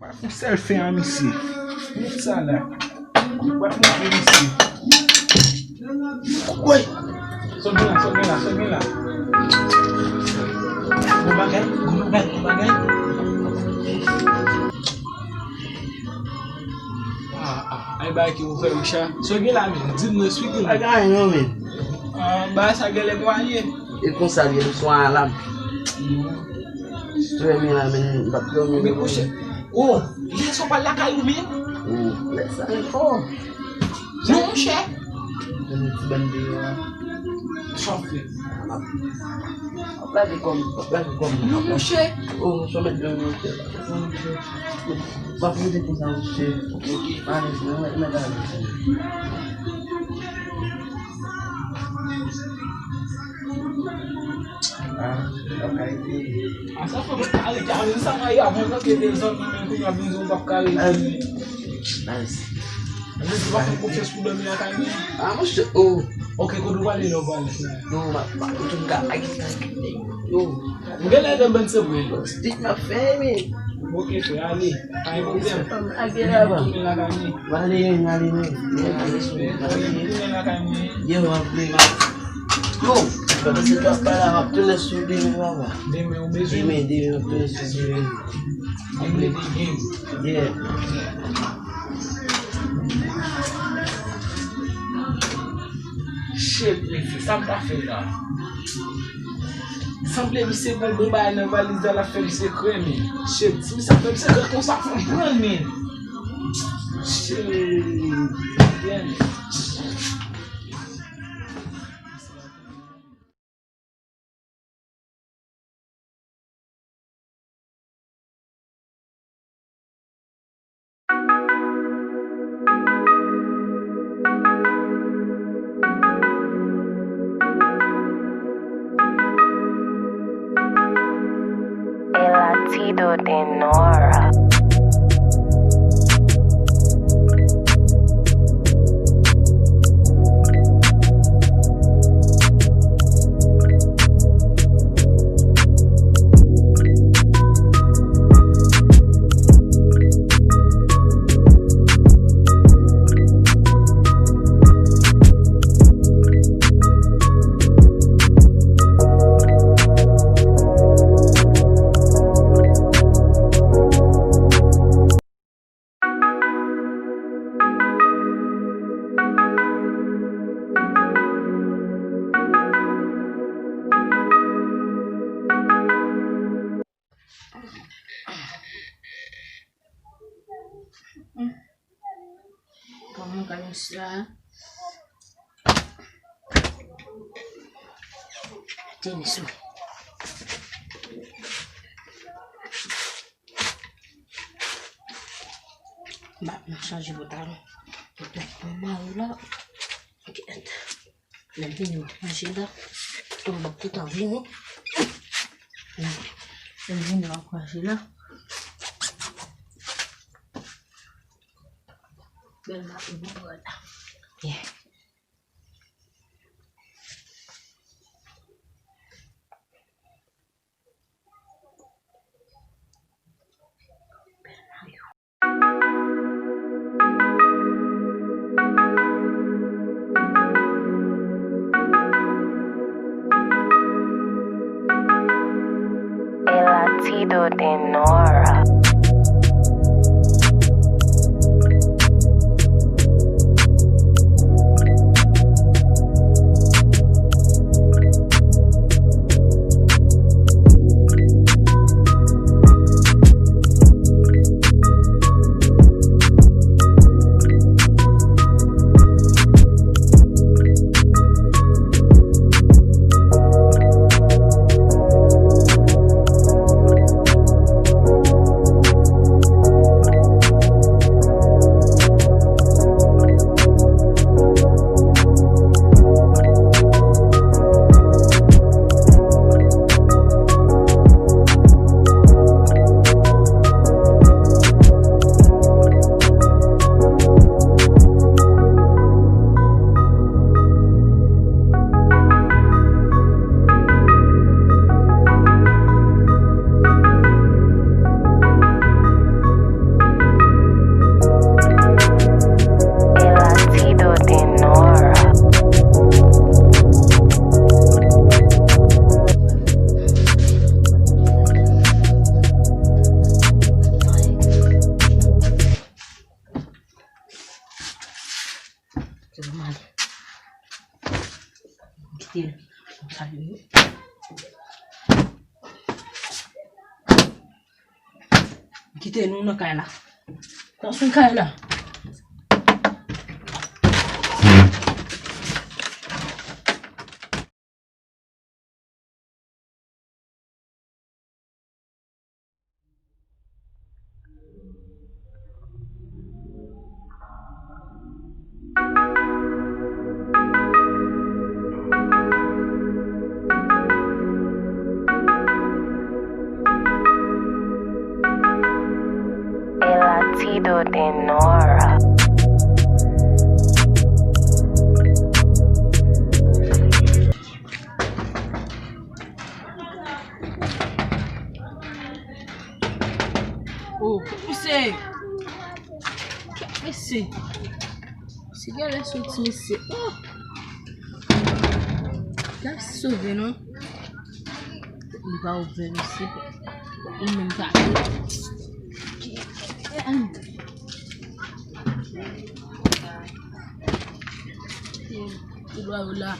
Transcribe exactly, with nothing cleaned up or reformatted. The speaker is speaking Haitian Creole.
Pral fè yon sèl fen a misye. Met sa la. Pral montre misye. Woy! Sa w gen la, sa w gen la, sa w gen la. Bon bagay, bon bagay, bon bagay. Ah, ah, ay bagay ki ouvè, Richard. Sa w gen la, men? Di m, esplike m. Pa gen anyen non, men. Ah, bagay sa genlè kwaye. E konsa l ye, l sou alam. Trè byen la, men, m p ap dòmi. Men kouche. Oh, lè sa w pral lakay ou menm? Oh, lè sa, men, oh. Non, monchè. Donn yon ti bann deyò a. Sa w fè? M ap, m ap lage kò m, m ap lage kò m. Non, monchè. Oh, monchè, w mèt dòmi, monchè. M ap rete konsa, monchè. Ok. Alèz, mwen, mwen, mwen, alèz. Ah, sa pa ede. Ah, sa fè mwen pa rete avè sa, mwen, avan mwen te zanmi mwen, kounye a vin di w p ap ka rete. Nice. Mwen di w pa fè konfyans pou dòmi lakay mwen. Ah, monchè, oh. Ok, kote w prale la, w prale? Non, ma, ma, ou tou ka, ay, ay, yo. M genlè nan bann se vre. Stick m ap fè, men. Ok, frè, ale. Pa gen pwoblèm. Ap gen laba. Tounen lakay mwen. Ale, men, ale, men. Men, ale, sou, ale, men. Tounen lakay mwen. Yo, m ap vle, m ap. Yo, pandan se tan ap pale a, m ap tounen sou demen, papa. Demen, ou bezwen? Demen, demen, m ap tounen sou demen. Demen, demen. Yeah. Shit, mesye, sa m ta fè la? Sanble misye gon bon bagay nan valiz la, l ap fè m sekrè, men. Shit, si misye ap fè m sekrè konsa, fò m pran l, men. Shit, yeah. El latido de Nora. Kòman ka mesye a? Tenis mwen. Ba, m ap chanje pantalon. Epi, mwen mare la. Kèt. Lè m vini, m ap manje la. Tou, m ap tout an vini. Lè m vini, m ap manje la. Bèl mari m pran la. Yeah. El latido de Nora. Kite nou nan kay la. Nan sou kay la. El latido de Nora. Oh, mesye. Mesye. Mesye, gade soti, mesye. Oh. Gade sove, non. Li pa ouvè, mesye. Li menm pa. Ti lwa yo la.